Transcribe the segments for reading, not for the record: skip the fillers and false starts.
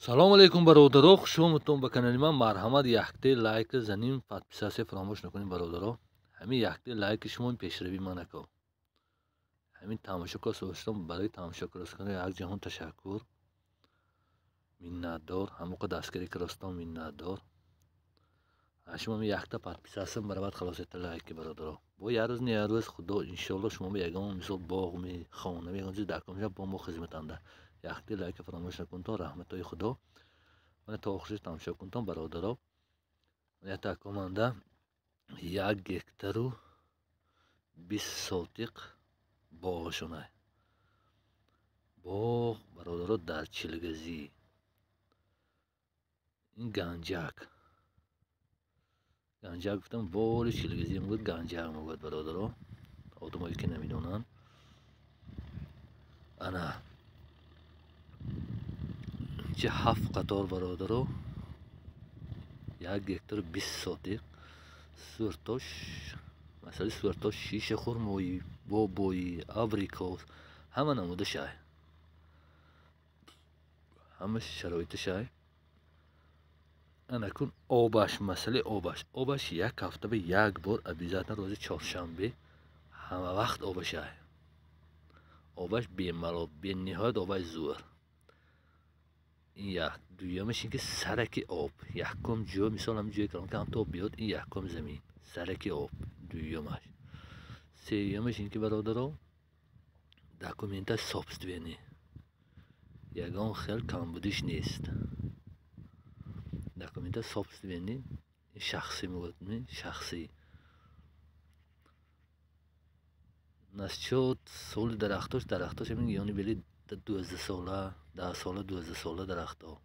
Салом алейкум, бародаро, хуш омадтон ба канали ман. Марҳамат, якте лайк заним, подписаться фаромӯш накунем, бародаро. Ҳамин якте лайки шумо пешравии ман ако. Ҳамин тамошо кардастон, барои тамошо кардастон як ҷаҳон ташаккур. Миннатдор, ҳамоқа дастгирӣ кардастон миннатдор. Шумо якта подписаться баравад, халос, якта лайки, бародаро. Бо як рӯз не як рӯз, худо иншоалло, шумо ягон мисол боғ ми, хона ми, ягон чиз дар кор бо мо хизматанда. Якте лайка фаромӯш накунтон, раҳматҳои худо. Мана то охириш тамошо кунтон, бародаро. Якта команда 1 гектару 20 сотиқ боғашонай. Боғ, бародаро, дар Чилгазӣ. Ин Ганҷак. Ганҷак гуфтам, бори Чилгазӣ мегӯяд, Ганҷак мегӯяд, бародаро. Одамое ки намедонанд. Ана инҷа ҳафт қатор, бародаро, 1 гектару 20 сотиқ. Сӯртош, масъалаи сӯртош, шиша хурмоӣ, бобоӣ, абрикос, ҳама намудашай, ҳама шароиташай. Анакун обаш, масъалаи обаш. Обаш як ҳафта ба як бор, обязательно рӯзи чоршанбе, ҳама вақт обашай. Обаш бемалол, бениҳоят обаш зӯр. Ин як. Дуюмаш ин ки сараки об, якум ҷо, мисол ҳамин ҷое калон ки ҳамто об биёд, ин якум замин, сараки об, дуюмаш. Сеюмаш ин ки, бародаро, документаш собственный, ягон хел камбудиш нест. Документа собственный, шахсӣ мегӯяд, шахсӣ. Насчёт соли дарахтош, дарахтош ҳамин ёни бели 12 сола, 10 сола, 12 сола дарахто.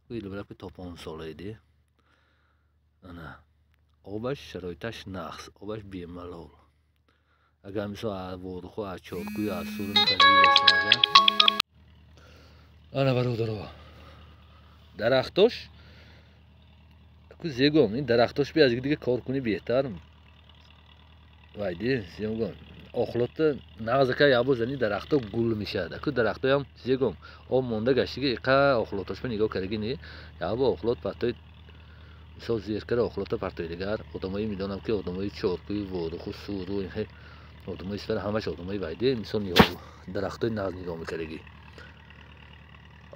Илбираб ки то 5 сола иди. Ана обаш, шароиташ нағз, обаш бемалол. Агар мисол аз Воруху, аз Чоркӯю, аз Суру бошад. Ана, бародаро, дарахтош ку зегом, ин дарахтош би аз дига кор кунӣ беҳтар. Вайди зегом охлота нағзака ябо зани, дарахто гул мешавад. Аку дарахтоям зегом об монда гаштиги иқа охлотошба нигоҳ кардаги не, ябо охлот партои, мисол зеркара охлота партои. Дигар одамои медонам ки одамои Чоркӯи, Воруху, Суру, одамои сфера, ҳамаш одамои вайди, мисол нигоҳ дарахтои нағз нигоҳ мекардагӣ.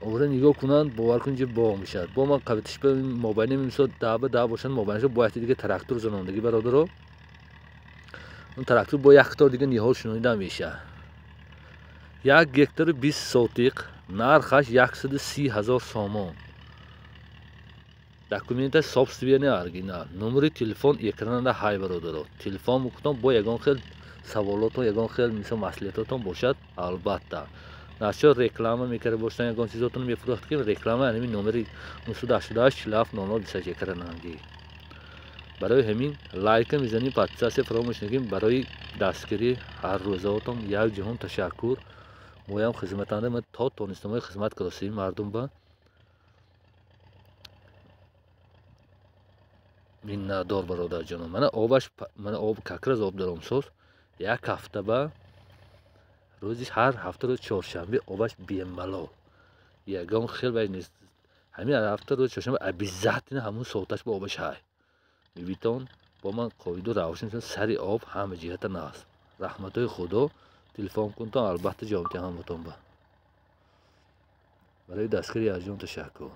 Ора нигоҳ кунанд, бовар кун, ҷи боғ мешавад. Бо ман қабитишба мобайни, мисол 10 ба 10 бошанд, мобайнашо бояд дига трактор занондагӣ, бародаро. Он трактор бо як қатор дига ниҳол шинонида мешавад. 1 гектару 20 сотиқ, нархаш 130 000 сомон. Документа собственный, оригинал. Номери телефон экрананда ҳай, бародаро. Телефон мекунам, бо ягон хел саволотон, ягон хел мисол маслиҳатотон бошад, албатта. Насчёт реклама мекарда бошанд, ягон чизотон мефурӯхт ки реклама, ҳамин номери 988 47 00 28 экранангӣ. Барои ҳамин лайка мезанем, подписаться фаромӯш накунем. Барои дастгирӣ ҳаррӯзаотон як ҷаҳон ташаккур. Моям хизматанда ма то тонистамои хизмат кардастем мардум ба. Миннатдор, бародарҷонам. Мана обаш, мана об, как раз об даромсоз. Як ҳафта ба рӯзи, ҳар ҳафта рӯзи чоршанбе обаш бемалол. Ягон хел вай нест. Ҳамин ҳафта рӯзи чоршанбе обязательно ҳамун соаташ ба обаш ҳай. Мебитон бо ман қоиду равшан, сари об ҳама ҷиҳата нағз. Раҳматҳои худо, телефон кунтон, албатта ҷавоб медиҳам ҳаматон ба. Барои дастгирӣ аз ҷон ташаккур.